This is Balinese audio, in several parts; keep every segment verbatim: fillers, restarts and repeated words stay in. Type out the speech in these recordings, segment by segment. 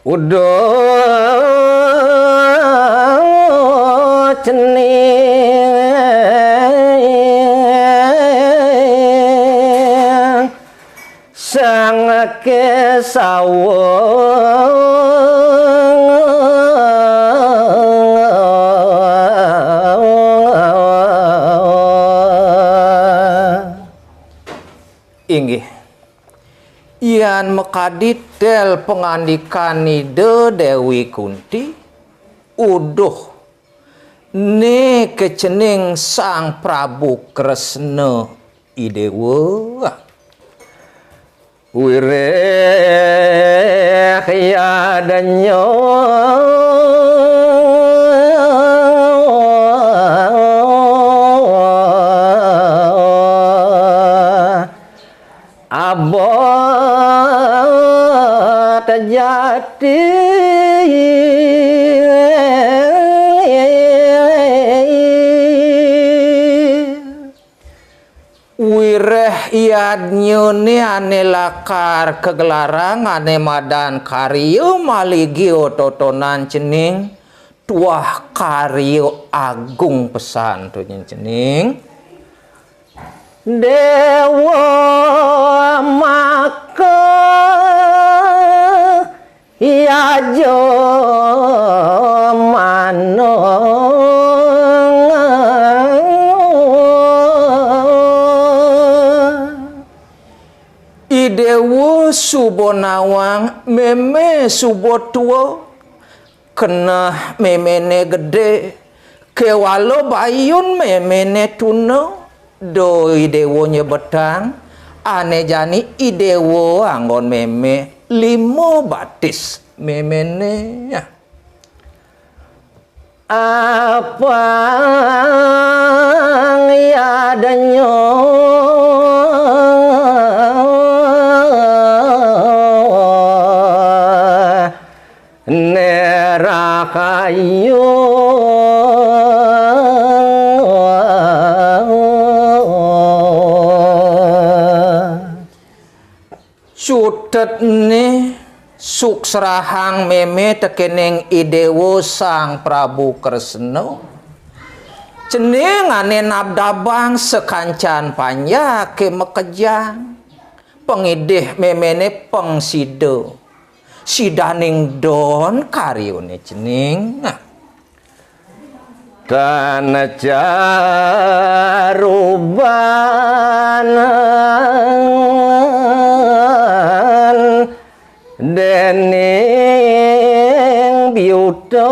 Uduh cening sang kesawung. Inggih. Yan makadi tel pangandikan Ida Dewi Kunti, uduh né kecening Sang Prabu Kresna I Déwa. Wiréh yadnya abot jati. Wiréh yadnyané ané lakar kagelarang ané madan karya maligi totonan cening, tuah karya agung pesan to nyen cening. Déwa maka yajamana. I Déwa suba nawang, mémé suba tua, keneh méméné gedé, kéwala bayun méméné tuna, da I Déwa nyebetang, ané jani I Déwa anggon mémé lima batis méméné. Apang yadnya né rahayu. Cutetné suksrahang mémé tekéning I Déwa Sang Prabu Kresna. Cening ané nabdabang sakancan panjaké makejang. Pangidih méméné pang sida. Sidaning don karyané cening. Tan caruban déning biuta.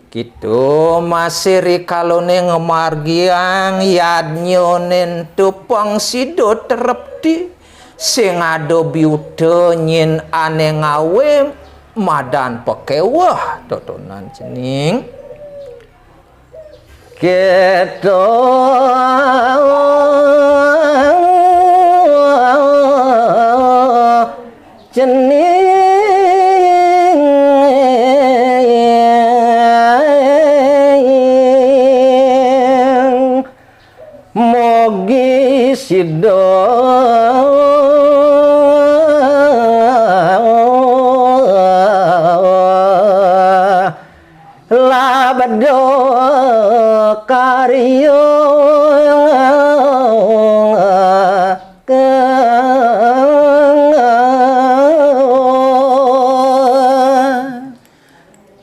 Kita masih rikalané ngamargiang yadnyané ento pang sida trepti, sing ada biuta nyin ané ngawé madan pakéweh totonan cening. Kita cening mogi sida labda karya.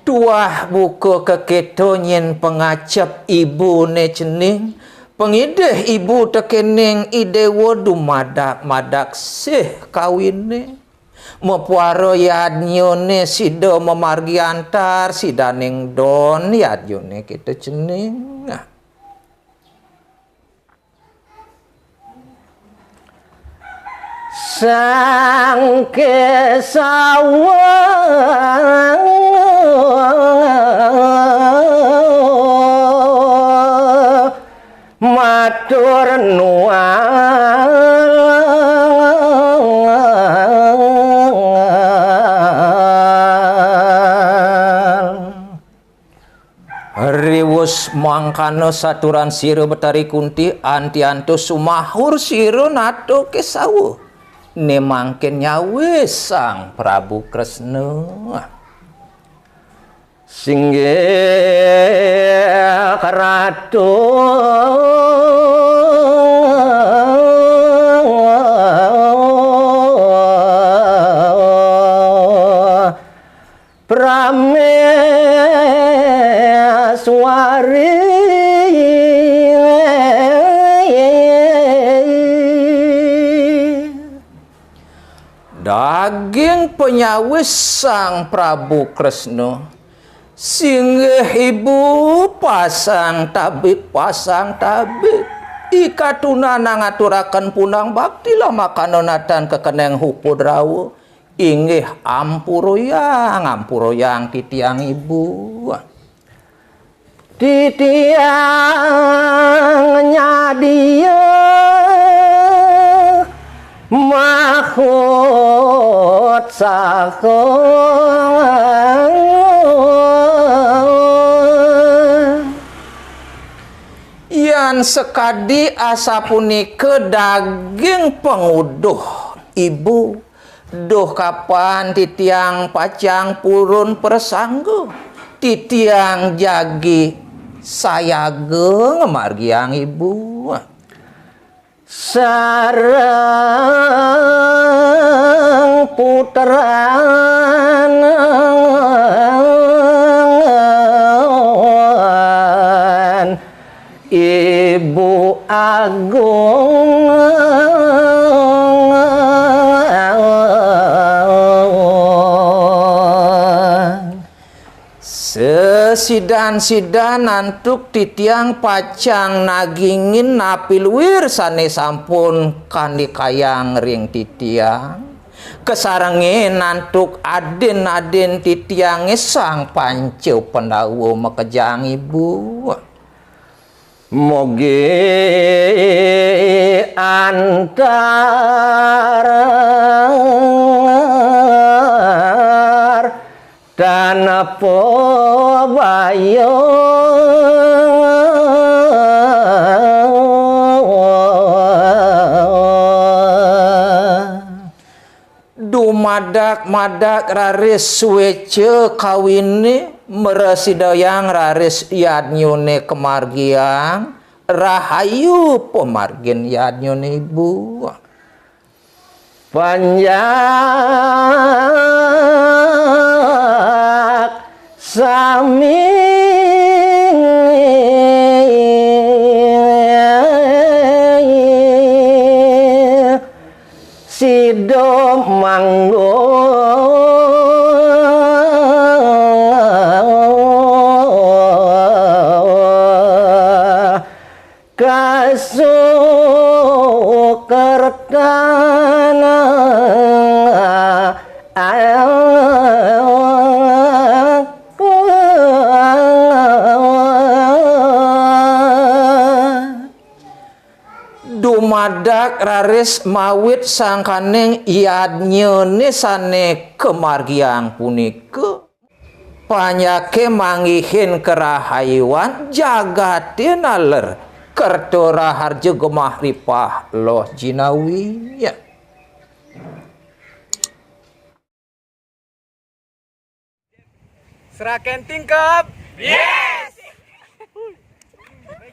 Tuah buka kakéto nyin pangacep ibuné cening, pangidih ibu tekéning I Déwa dumadak-madak sih kawiné. Mapuara yadnyané sida mamargi antar, sidaning don yadnyané kita cening. Sang Késawa matur nuwun. Riwus Mangkana saturan sira Betari Kunti, antiantos sumahur sira nata kesawa. Ne mangkin nyawis Sang Prabu Kresna. Singgih Ratu. Prameswari. Daging panyawis Sang Prabu Kresna, singgih ibu pasang tabib, pasang tabib. Ikatuna ngaturaken punang bakti lah makana natan kekeneng hupudrawa. Inggih ampurayang, ampurayang titiang ibu. Titiang nyadia mahut saha. Yan sakadi asapunika daging panguduh ibu, duh kapan titiang pacang purun prasangga, titiang jagi sayaga ngamargiang ibu. Sareng putran Ibu Agung. Sesidan-sidan antuk titiang pacang nagingin napi luir sane sampun kandikayang ring titiang. Kasarengin antuk adin-adin titiange Sang Panca Pandawa makejang ibu. Mugi antar tanpa baya. Dumadak-madak raris sueca kawine, mrasidayang raris yadnyane kamargiang, rahayu pamargin yadnyane ibu. Panjak sami sida manggon. Kasukertan. Dumadak raris mawit sangkaning yadnyane sane kamargiang punika, panjake manggihin karahayuan jagate naler kerta raharja gemah ripah loh jinawi. Seraken tingkep.